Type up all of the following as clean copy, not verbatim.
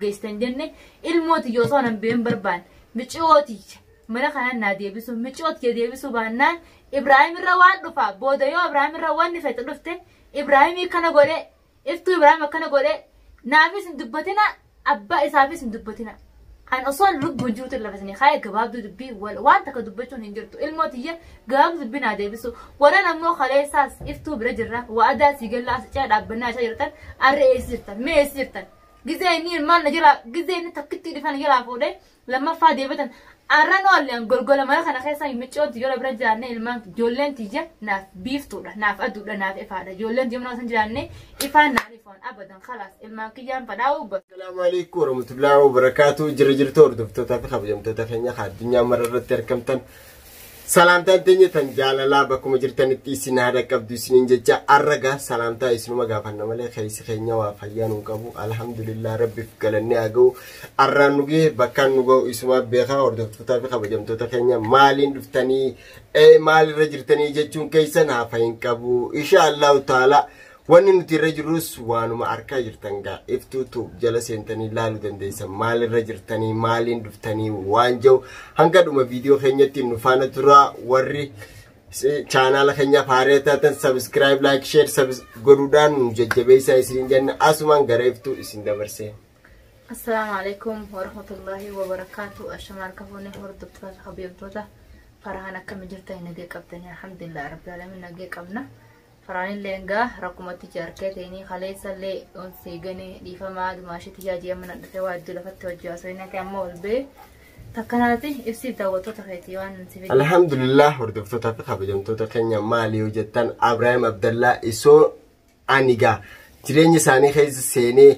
Geessitan jenne ilmoo tiyya osoo nan been barbaan miciyoo tiyya mana kanaan naa deebisu miciyoo tiyya deebisuu baannaan Ibraahim irra waan dhufa booda yoo Ibraahim irra wanni fete dhufte Ibraahimii kana godhe iftuu Ibraahim akkana godhe naafis hin dubbatina abbaa isaafis hin dubbatina. An osoon lubbuun jirutti lafa isinii kaa'e gabaabduu dubbii waan takka dubbachuun hin jirtu. Ilmoo tiyya gabaabduu dubbii naa deebisu. Warran ammoo kaleessaas iftuu bira jirra. Wa'adaa sii gallaa as cina dhaabbannaa isaa jirtan arra eessa jirtan? Mee eessa jirtan? Gizee inni ilmaan na jalaa gizee inni takkitti dhifan na jalaa fuudhee lammaffaa deebatan arran oolle an golgola mana kana keessa micciyoon tiyya bira jiraanne ilmaan ijoolleen tiyya naaf biiftuudha naaf aduudha naaf ifaadha ijoolleen tiyya mana keessa jiraanne ifaan naan ifoon abadan khalaas ilmaan kiyyaan fadhaa'uu bas. Assalaamu alaikum warahmatullahi wabarakatuh. Jira jirtu hordoftoota fi kabajamtoota keenya kan addunyaa mara irratti argamtan. Salaamtaan teenya tan jaalalaa bakkuma jirtanitti isin haa dhaqqabdu isiniin jecha arraga salaamtaa isinuma gaafanna malee keessi keenya waa fayyaa nu qabu. Alhamdulillah rabbiif galannee haa ga'u. Arraan nu ga'e bakkaan nu ga'u isumaa beekaa hordoftootaa fi kabajamtoota keenya maaliin dhuftanii maalirra jirtanii jechuun keessan hafa hin qabu. Insha Allahu ta'ala Wanni nuti irra jirrus waanuma arkaa jirtan gaa iftuu tube jala seentanii laalu dandeessan maalirra jirtanii maaliin dhuftanii waan jiru hanga dhuma viidiyoo keenyatti nu faana turaa warri chaanaala keenyaaf haaraa taatan subscribe like share godhuudhaan nu jajjabeessaa isiniin jenna asumaan gara iftuu isin dabarsee. Assalaamu alaikum warahmatullahi wabarakaatu. Ashama harka fuunee hordoftoota fi kabajamtoota Farahaan akkami jirtan nagee qabdanii alhamdulillah rabbil alamin nagee qabna. Faraanillee egaa rakkumatti jaarkee ta'inii kaleessallee on seegane dhiifamaa dumaashii tiyyaa ji'a mana dhufee waa iddoo lafatti hojii osoo hin ta'e amma ol ba'e takkanaati ibsiif daawwattoota keetii waan si fide. Alhamdulillah hordoftoota fi kabajamtoota keenya maali yoo jettan Abrahaam Abdallaa isoo ani gaa jireenya isaanii keessa seenee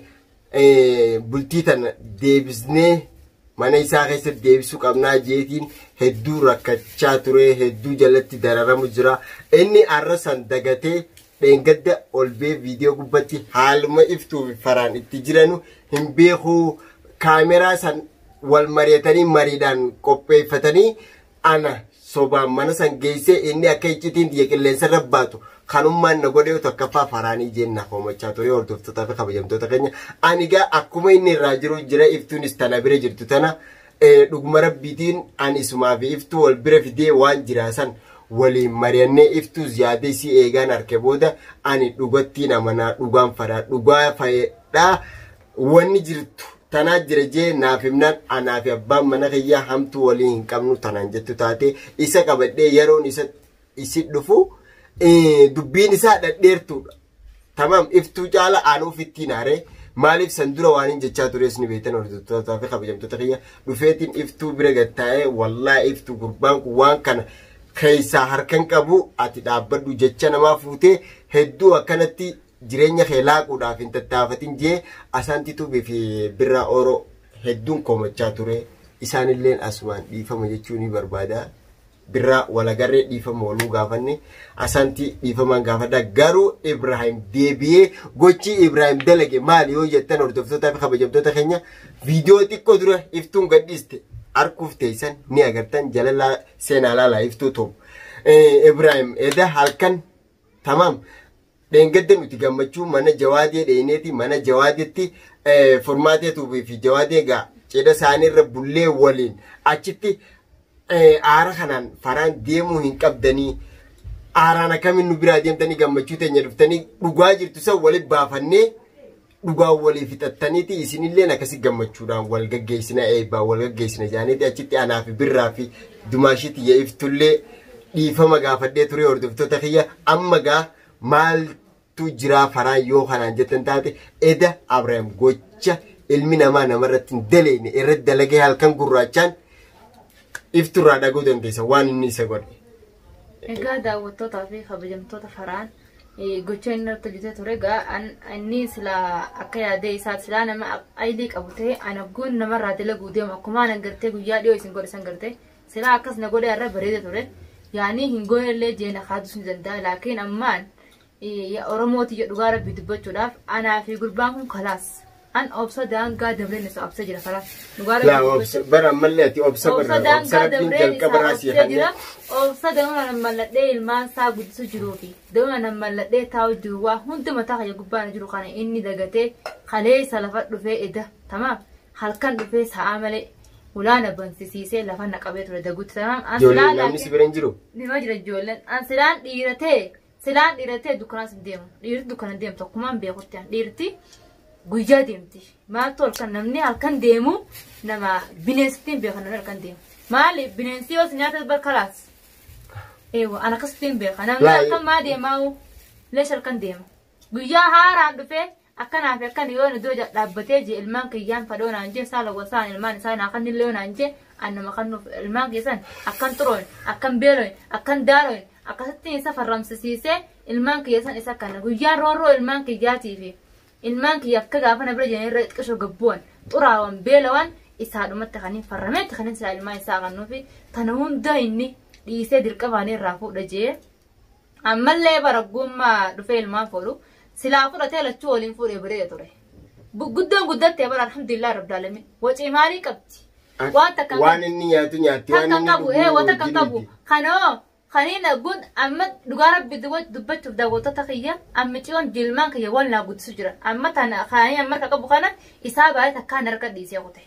bultii tana deebisnee mana isaa keessatti deebisuu qabnaa jeetiin hedduu rakkachaa ture hedduu jalatti dararamu jira inni arra san dagatee dheengadda ol bee viidiyoo gubbatti haaluma iftuu fi faraan itti jiranu hin beeku kaameraa san wal mari'atanii mariidhaan qopheeffatanii ana sobaan mana san geessee inni akka iccitiin tiyya qilleensa irra baatu kanummaan na godhee tokkoffaa faraanii jeen na koomachaa ture hordoftootaa fi kabajamtoota keenya ani gaa akkuma inni irraa jiru jira iftuunis tana bira jirtu tana dhuguma rabbiitiin ani isumaa fi iftuu wal bira fidee waan jiraa san waliin mari'annee iftuus yaadee isii eegaan arke booda ani dhugattiin amanaa dhugaan faraa dhugaa fayedhaa wanni jirtu tanaa jira jee naaf himnaan anaa fi abbaan mana kiyyaa hamtuu walii hin qabnu tanaan jettu taate isa qabadhee yeroon isa isi dhufu dubbiin isaa dhadheertuudha. Tamaam iftuu caala aan ofittiin aaree maaliif san dura waan hin jechaa tures ni beektan hordoftootaa fi kabajamtoota kiyya dhufeetiin iftuu bira gattaa'ee wallaa iftuu gurbaan kun waan kana keessaa harkan qabu ati dhaabbadhu jecha namaa fuutee hedduu akkanatti jireenya kee laaquudhaaf hin tattaafatin jee Asaantii Tuubii fi Birraa Ooroo hedduun komachaa ture. Isaanilleen asumaan dhiifama jechuu ni barbaada. Birraa walagarree dhiifama waluu gaafanne Asaantii dhiifamaan gaafadha. Garuu Ibraahim deebi'ee gochi Ibraahim dalage maali yoo jettan hordoftootaa fi kabajamtoota keenya viidiyoo xiqqoo dura iftuun gadhiiste arguuf teessan ni agartan jala seenaa laalaa iftuu ta'u. Ibraahim eda halkan tamaam Dheengadda nuti gammachuu mana Jawaadee dheeneeti mana Jawaadeetti Furmaatee Tuubii fi Jawaadee gaa cidha isaaniirra bullee waliin achitti aara kanaan faraan deemuu hin qabdanii aaraan akkamiin nu biraa deemtanii gammachuu teenya dhuftanii dhugaa jirtu san waliin baafannee dhugaa walii fixattaniiti isinilleen akkasi gammachuudhaan wal gaggeessina eebbaa wal gaggeessina jaaniiti achitti anaa fi birraa fi dumaashii tiyya iftullee dhiifama gaafadhee ture hordoftoota kiyya amma gaa maaltu jiraa faraan yoo kanaan jettan taate eda Abrahaam gocha ilmi namaa namarratti hin daleene irratti dalagee halkan gurraachaan ifturraa dhaguu dandeessa waan inni isa godhe. Egaa daawwattootaa fi kabajamtoota faraan gocha inni irratti hojjetee ture egaa inni silaa akka yaadee isaa silaa nama ayilii qabu ta'e ana guun namarraa dalaguu deemu akkuma ana gartee guyyaa dhiyoo isin godhe san gartee silaa akkas na godhe irra bareeda ture yaanii hin goonellee jeena kaadus ni danda'a laakiin ammaan Oromoo tiyya dhugaa rabbii dubbachuudhaaf anaa fi gurbaan kun kalaas An obsa daangaa dabreen isa obsa jira karaa. Dhugaa Laa obsa bara ammallee ati obsa Obsa bara obsa daangaa rabbiin dabreen jalqaba isaa raasii obsee jira. hannee. Obsa damuma nan malladhee ilmaan isaa guddisu jiruu fi damuma nan malladhee taa'u jiru waa hundi mataa kiyya gubbaan jiru kana inni dagatee kaleessa lafa dhufee eda tamaam halkan dhufee sa'a malee ulaana bansisiisee lafa na qabee ture dagutti tamaam. An Ijoolleen silaan namni si bira hin jiru. Nima jira ijoolleen. An silaan dhiiratee silaan dhiiratee dukkanaas hin deemu. Dhiirti dukkana deemtu akkumaan beekutti an dhiirti guyyaa deemti. Maaltu halkan namni halkan deemu nama bineensittiin beekan namni halkan deemu. Maali bineensi yoo si nyaata barkalaas. Eewa an akkasittiin beeka. Namni Laa- halkan maa deemaa leesh halkan deema. Guyyaa haaraan dhufee akkanaa fi akkan yoo nu dura dhaabbatee jee ilmaan kiyyaan fadhoo naan jee saala gosaan ilmaan isaa naa kan illee naan jee an nama kan nuuf ilmaan keessan akkan xuroon akkan beeloon akkan daaroon akkasittiin isa farramsisiisee ilmaan kiyya san isa kana guyyaan roorroo ilmaan kiyyaatii fi ilmaan kiyya akka gaafa na bira jiran irra xiqqishoo gabbu'an xuraawan beelawan isaadhumatti kan farrameetti kan isaa ilmaan isaa kan nuufi tana hunda inni dhiisee dirqamaanii irraa fuudha jee ammallee baraggummaa dhufee ilmaan fuudhu silaa fudhatee lachuu waliin fuudhee bareeda ture. Guddoon guddattee bara alhamdulillah rabbil alamin wacii maalii qabdi? Waan takka hin Waan inni nyaatu nyaatti waan takka inni qabu ee wata kan dhugu qabu kanoo kaniin gun amma dhugaa rabbi dubbachuuf daawwattoota kiyya amma ciyoon jilmaan kiyya wal naa guddisu jira amma tana kanii amma harka qabu kana isaa baay'ee takkaan harka dhiisee kute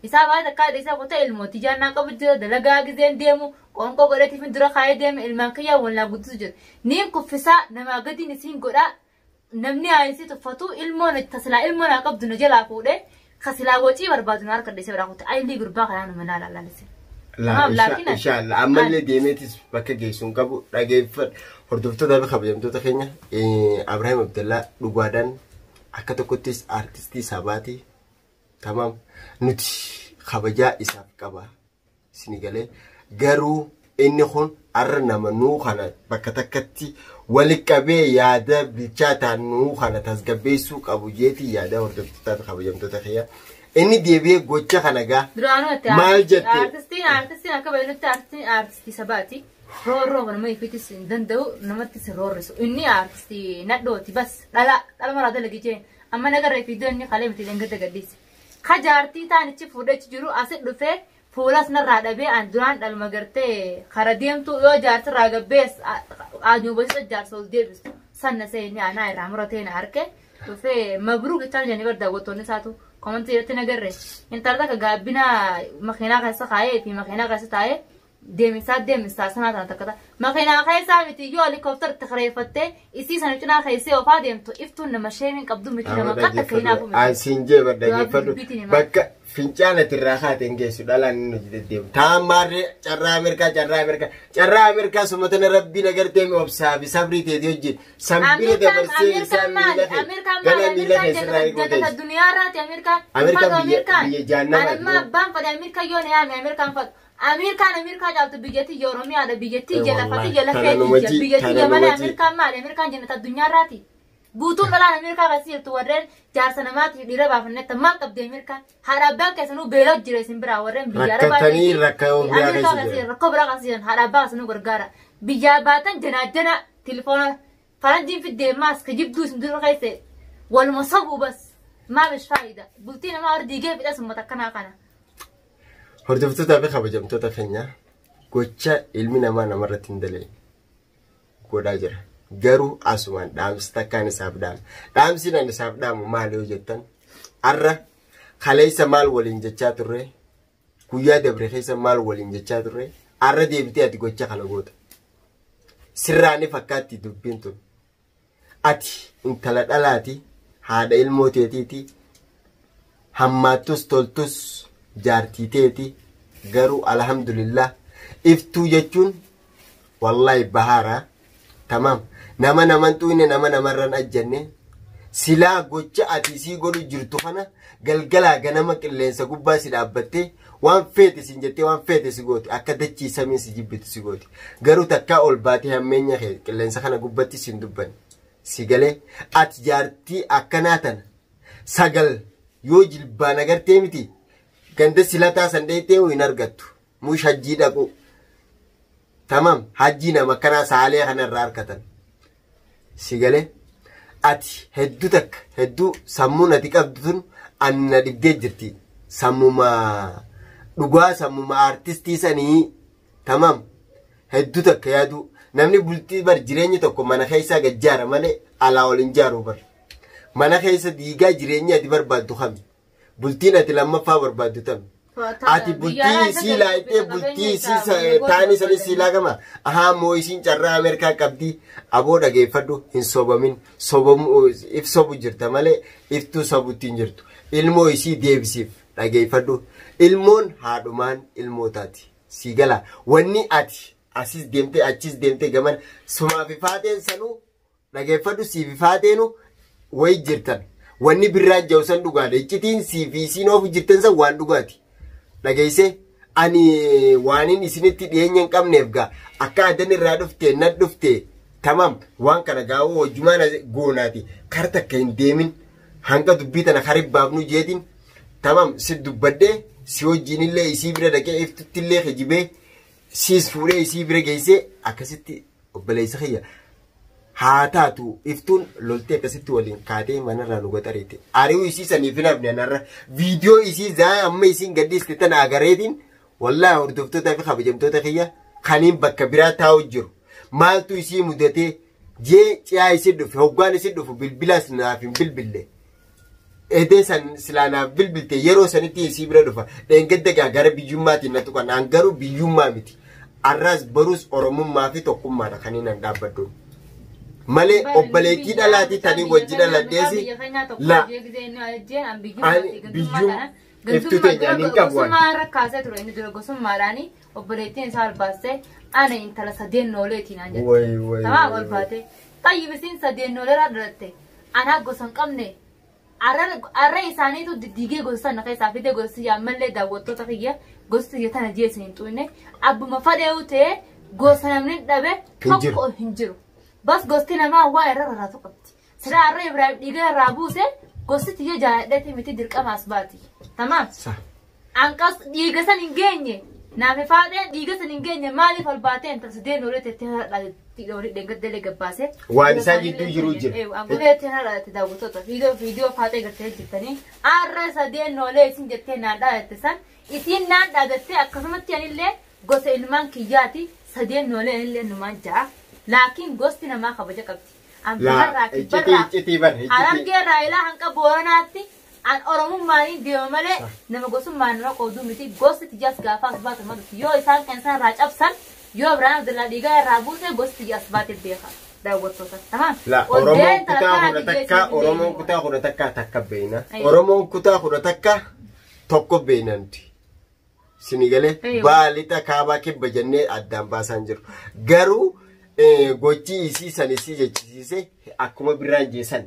isaa baay'ee takkaa dhiisee kute ilmooti jaannaa qabu jira dalagaa gizeen deemu qoonqoo godhatiif dura kaayee deeme ilmaan kiyya wal naa guddisu jira niin kuffisaa namaa gadiin isiin godhaa namni aayisii tuffatu ilmoon tasilaa ilmoo naa qabdu na jalaa fuudhee kasilaa wacii barbaadu na harka dhiisee biraa kute ayilii gurbaa kanaa nama laala laalise. Laa Tamaam, laakiin inshallah ammallee deemeetis bakka geessu hin qabu dhageeffadhu. Hordoftoota fi kabajamtoota keenya Abrahaam Abdallaa dhugaadhaan akka tokkottis aartistii sabaati. Tamaam nuti kabajaa isaaf qaba isin galee garuu inni kun har'a nama nuu kana bakka takkatti wali qabee yaada bilchaataan nuu kana tasgabbeessuu qabu jeetii yaada hordoftootaa fi kabajamtoota keenya. Inni deebi'ee gocha kana gaa Duraanuu itti Maal jette? Aartistiin aartistiin akka baay'inatti aartistiin aartistii sabaati. Roorroo nama ifiitis hin danda'u namattis hin roorrisu. Inni aartistii nadhooti bas dhala dhala maraa dalagi jeen amma nagarra fiidoo inni kalee miti dhengada gadhiise. Ka jaartii taanichi fuudhachi jiru asi dhufee fuulas narraa dhabee an duraan dhalma gartee kara deemtu yoo jaartirraa gabbees aanyuubasiisa jaarsa ol deebistu sanna seeni anaa irraa muratee na harke dhufee mabruuk jechaan jedhanii bar daawwattoonni isaatu komantii irratti nagarre intala takka gaabbina makiinaa keessa kaayee fi makiinaa keessa taa'ee deemisaa deemisaa sanaa tana takka ta'a makiinaa keessaa miti yoo helikooftara itti kireeffattee isii sana cinaa keessee ofaa deemtu iftuun nama sheemiin qabdu miti nama kan takka hinaafu miti. Asiin jee dhaggeeffadhu Dubbitiin himaa. bakka fincaan ati irraa kaate hin geessu dhalaan inni hojii deddeemu. Taammaarree carraa Ameerikaa carraa Ameerikaa carraa Ameerikaa sumatana rabbiin agartee mi obsaa fi sabrii teetii wajjin sanbira dabarsee isaan miila kee gana miila kee sirraa eeguu Ameerikaan teessu. duniyaa irraati Ameerikaan. Ameerikaan Uffatu biyya- biyya jahannamaati. Amma abbaan fadhe Ameerikaan yoo na yaame Ameerikaan fadhu. Ameerikaan Ameerikaa caaltu biyyattii ija Oromiyaadha biyyattii ija Eh, lafatti wallahi. ija Tana nu lafeeti wajji- biyyattii tana ija nu malee wajji. Ameerikaan maali Ameerikaan jannata addunyaa irraati. Guutuun dhalaan Ameerikaa keessa jirtu warreen jaarsa namaatiif dhiira baafannetti maal qabdi Ameerikaan haadha abbaan keessanuu beela jira isin biraa warreen biyya Arabaa Rakkatanii rakkoo biraa Ameerikaa keessa keessa jiran. rakkoo biraa keessa jiran haadha abbaa keessanuu gargaara. Biyyaa baatan janaajana telefoona faranjiin fiddee maas kijibduu isin dura keessa waluma sabu bas maa bish faayida bultii namaa warra diigee fidhas uummata akkanaa kana. Hordoftootaa fi kabajamtoota keenya gocha ilmi namaa namarratti hin dalagne godhaa jira. Garuu asumaan dhaamsi takkaan isaaf dhaama. Dhaamsi nan isaaf dhaamu maal yoo jettan har'a kaleessa maal waliin jechaa turre guyyaa dabre keessa maal waliin jechaa turre har'a deebitee ati gocha kana goota. Sirraa ni fakkaatti dubbiin tun. Ati intala dhalaati haadha ilmoo teetiiti hammaattus toltus jaartii teeti garuu alhamdulillah iftuu jechuun wallahi bahaara tamaam nama naman xuyne nama namarran ajjanne silaa gocha ati sii godhu jirtu kana galgalaa ganama qilleensa gubbaa si dhaabbattee waan feete sin jettee waan feete si gooti akka dachii samiin si jibbitu si gooti garuu takkaa ol baatee hammeenya kee qilleensa kana gubbatti sin dubbanne si galee ati jaartii akkanaa tana sagal yoo jilbaan agartee miti ganda silataa san dheeytee hin argattu mush hajjii dhaqu tamam hajjii nama akkanaa saalee kanarraa argatan si galee ati hedduu takka hedduu sammuun ati qabdu tun Anna dhibdee jirti. Sammuma dhugaa sammuma aartistii sanii tamam hedduu takka yaadu. Namni bultii bar jireenya tokko mana keessaa gajjaara malee alaa ol hin jaaru bar. Mana keessa diigaa jireenya ati barbaaddu kami? Bultiin ati lammaffaa barbaaddu tami? Ati bultii isii laayitee bultii isii taanii sanis sii laaqama. Ahaa moo isiin carraa Ameerikaa qabdi. Aboo dhageeffadhu hin sobamin. Sobamu if sobu jirta malee iftuu sobutti hin jirtu. Ilmoo isii deebisiif dhageeffadhu. Ilmoon haadhumaan ilmoo taati. Sii gala. Wanni ati asis deemtee achis deemtee gaman sumaa fi faateen sanuu dhageeffadhu siif faateenu wayi jirtan. Wanni birraan jiru san dhugaadha. Iccitiin siif isiin oofu jirtan san waan dhugaati. Dhageessee ani waanin isinitti dhiyeenya hin qabneef gaa akka adan irraa dhufte nan dhufte tamam waan kana gaa'oo hojjumaan goonaati kar takka hin deemin hanga dubbii tana karibbaafnu jeetiin tamam si dubbadhee si wajjiinillee isii bira dhaqee iftuttillee kijibee siis fuudhee isii bira geessee akkasitti obboleessa kiyya haa taatu iftuun loltee akkasitti waliin kaatee manarraa nu gaxareete. Ari'uu isii saniif hin hafne anarra viidiyoo isii zaa amma isiin gadhiiste tana agareetiin wallaahi hordoftootaa fi kabajamtoota kiyya kaniin bakka biraa taa'u jiru. Maaltu isii mudatee jee ci'aa isii dhufe hoggaan isii dhufu bilbilaas naaf hin bilbille. Edee san silaa naaf bilbilte yeroo sanitti isii bira dhufa. Dheengadda gaa gara biyyummaatiin na tuqan an garuu biyyummaa miti. Arraas baruus oromummaa fi tokkummaadha kan inni an dhaabbadhu. Malee obboleettii dhalaatii tanii wajji dhaladheesi la ani biyyuu iftuu teenya ani hin qabu ani. Gosummaa rakkaasee ture inni dura gosummaadhaani obboleettiin isaa ol baastee ana intala sadeen nooleetiin aan jette. Wayi wayi. Tamaa ol baate. Tayyib isiin sadeen nooleerraa dhalatte. Anaa gosa hin qabne. Arra isaaniitu diddiigee gosa sana keessaa fidee gosa ammallee daawwattoota kiyya gosa kiyya tana jeesin hin xuqne abbuma fadheewu ta'ee gosa namni dhabe Hin jiru. tokko hin jiru. Bas gosti namaa waa irra rarraatu qabdi. Sila arra Ibraahim dhiiga irraa buuse gosti tiyya jaaladheeti miti dirqama as baati. Tamaam. Sa. Anqas dhiiga san hin geenye. Naaf faaxeen dhiiga san hin geenye maaliif ol baatee intala sadeen noolee teettee har'a dheengaddalee gabbaase. Waan isaan jidduu jiru jira. Anguleetti har'a daawwattoota viidiyoo viidiyoo faaxee gartee jirtanii arra sadeen noolee isin jettee naan dhaadatte san isin naan dhaadatte akkasumatti anillee gosa ilmaan kiyyaati sadeen noolee anillee numaan ja'a. Laakiin gosti namaa kabaja qabdi. La iccitii iccitii bar iccitii. Harargee Raayilaa hanqa Booranaatti an Oromummaaniin deema malee nama gosummaan nama qooduu miti gosti tiyyaas gaafa as baatu maluti yoo isaan kan isaan irraa cabsan yoo Ibraahim Abdullaa dhiigaa irraa buuse gosti tiyya as baate beeka daawwattoota. Tamam. La Oromoon kutaa kudha takka Oromoon kutaa kudha takka takka beeyna. Oromoon kutaa kudha takka tokko beeynanti. Sini galee Aywa. baalixa kaabaa kibba jennee addaan baasaan jiru. Garuu gochi isii san isii jechisiise akkuma birraan jeessan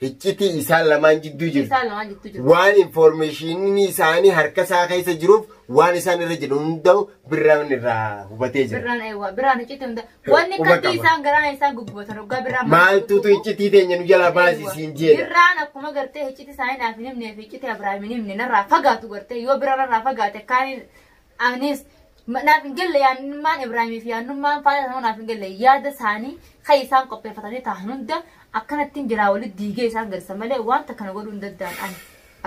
iccitii isaan lamaan jidduu jirtu. Isaan lamaan jittuu jiru. Waan informeeshiniin isaanii harka isaa keessa jiruuf waan isaan irra jiru hunda'u birraan irraa hubatee jira. Birraan eewwa birraan iccitii hunda wanni Quba kaddi qaba. isaan garaan isaan guggubatan hoggaa birraan Maaltutu iccitii teenya nu jalaa baasisiin jeedha. Birraan akkuma gartee iccitii isaanii naaf hin himnee fi iccitii Abiraam hin himne narraa fagaatu gartee yoo birraan narraa fagaate kaaniin anis naaf hin galle yaannummaan Ibraahimii fi yaannummaan faaya sana naaf hin galle yaada isaanii kan isaan qopheeffatanii taa'an hunda akkanattiin jiraa walitti diigee isaan garsa malee wanta kana godhuu hin danda'an ani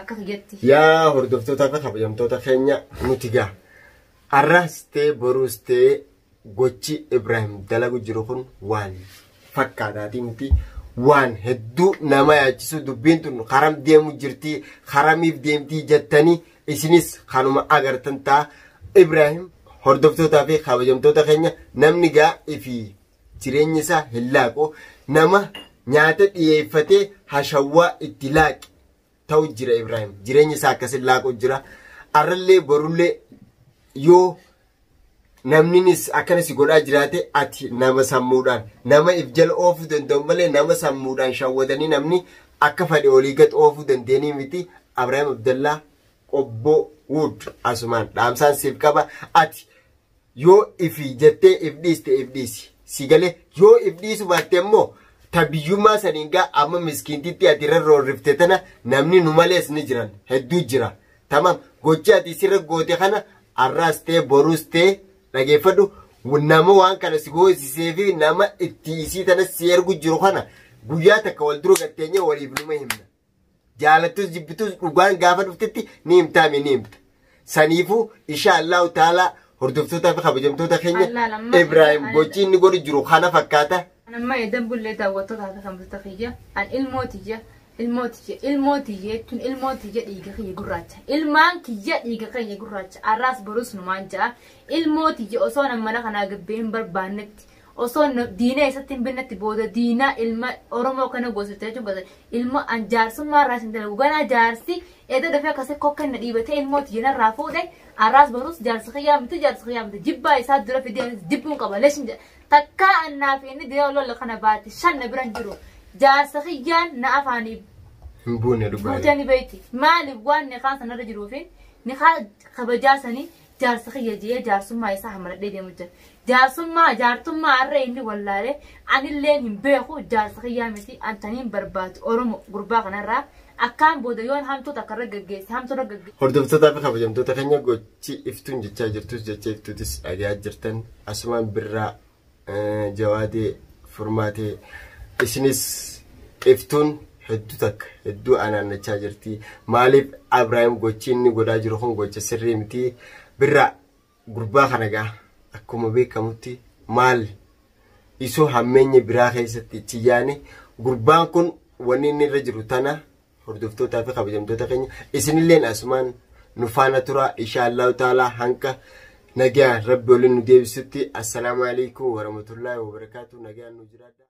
akka kiyyatti. Yaa hordoftootaa fi kabajamtoota keenya nuti gaa. Har'as ta'e boruus ta'e gochi Ibraahim dalagu jiru kun waan fakkaataatii miti. Waan hedduu nama yaachisu dubbiin tun karam deemu jirti karamiif deemtii jettanii isinis kanuma agartan ta'a. Ibraahim hordoftootaa fi kabajamtoota keenya namni gaa ifi jireenya isaa hin laaqu nama nyaata dhiyeeffatee hashawwaa itti laaqe ta'u jira Ibraahim. Jireenya isaa akkasin laaqu jira. Arrallee borullee yoo namninis akkana si godhaa jiraate ati nama sammuudhaan nama if jala oofuu danda'u malee nama sammuudhaan shawwadanii namni akka fedhe olii gad oofuu dandeenii miti. Ibraahim Abdallaa Qobboo Wood asumaan dhaamsaan siif qaba. Ati yoo ifi jettee if dhiiste if dhiisi. Si galee yoo if dhiisu baatte immoo ta biyyummaa saniin gaa amma miskiintitti ati irra roorrifte tana namni nu malees ni jiran hedduu jira. Tamam gochi ati sirra goote kana har'aas ta'e boruus ta'e dhageeffadhu nama waan kana si goosisee fi nama itti isii tana si ergu jiru kana guyyaa takka wal dura gatteenye waliif numa himna. Jaalattus jibbitus dhugaan gaafa dhuftetti ni himtaami ni himta. Saniifuu insha Allahu ta'ala hordoftootaa fi kabajamtoota keenya Allah lamma- Ibraahim gochi inni godhu jiru kana fakkaata. Amma edan bullee daawwattoota fi kabajamtoota kiyya an ilmoo tiyya ilmoo tiyya ilmoo tiyya jechuun ilmoo tiyya dhiiga kiyya gurraacha ilmaan kiyya dhiiga kiyya gurraacha arraas borus numaan ja'a ilmoo tiyya osoo nan mana kanaa gabbee hin barbaannetti osoo diina isatti hin binnetti booda diinaa ilma Oromoo kana goosifte jechuun gosa ilma an jaarsummaa irraa isin dalagu ganaa jaarsi edda dafee akkasii kokka na dhiibatee ilmoo tiyya narraa fuudhe arraas borus jaarsi kiyyaa miti jaarsi kiyyaa miti jibbaa isaa dura fidee anis jibbuun qaba leshin jedha takkaa annaa fi inni diree lola kana baate shan na biran jiru jaarsa kiyyaan na afaanii Hin buune dhugaa. buutee ni beeyti maaliif waan niqaan sanarra jiruufi niqaa kabajaa sanii jaarsa kiyya jee jaarsummaa isaa hamaladhee deemu jira jaarsummaa jaartummaa har'a inni wallaalee anilleen hin beeku jaarsa kiyyaa miti antaniin barbaadu oromo gurbaa kanarraa akkaan booda yoon hamtuu takka irra gaggeesse hamtuu irra gaggeesse. Hordoftootaa fi kabajamtoota keenya gochi iftuun jechaa jirtus jecha iftuutis dhagayaa jirtan asumaan birraa jawaadee furmaatee isinis iftuun hedduu takka hedduu anaannachaa jirti. Maaliif Abrahaam gochi inni godhaa jiru kun gocha sirrii miti. Birraa gurbaa kana gaa akkuma beekamutti maal isoo hammeenya biraa keessatti itti yaane gurbaan kun wanni inni irra jiru tana hordoftootaa fi kabajamtoota keenya isinilleen asumaan nu faana tura insha Allahu ta'ala hanqa nagaan rabbi waliin nu deebisutti assalaamu alaikum warahmatullaahi wabarakaatu nagaan nu jiraadha.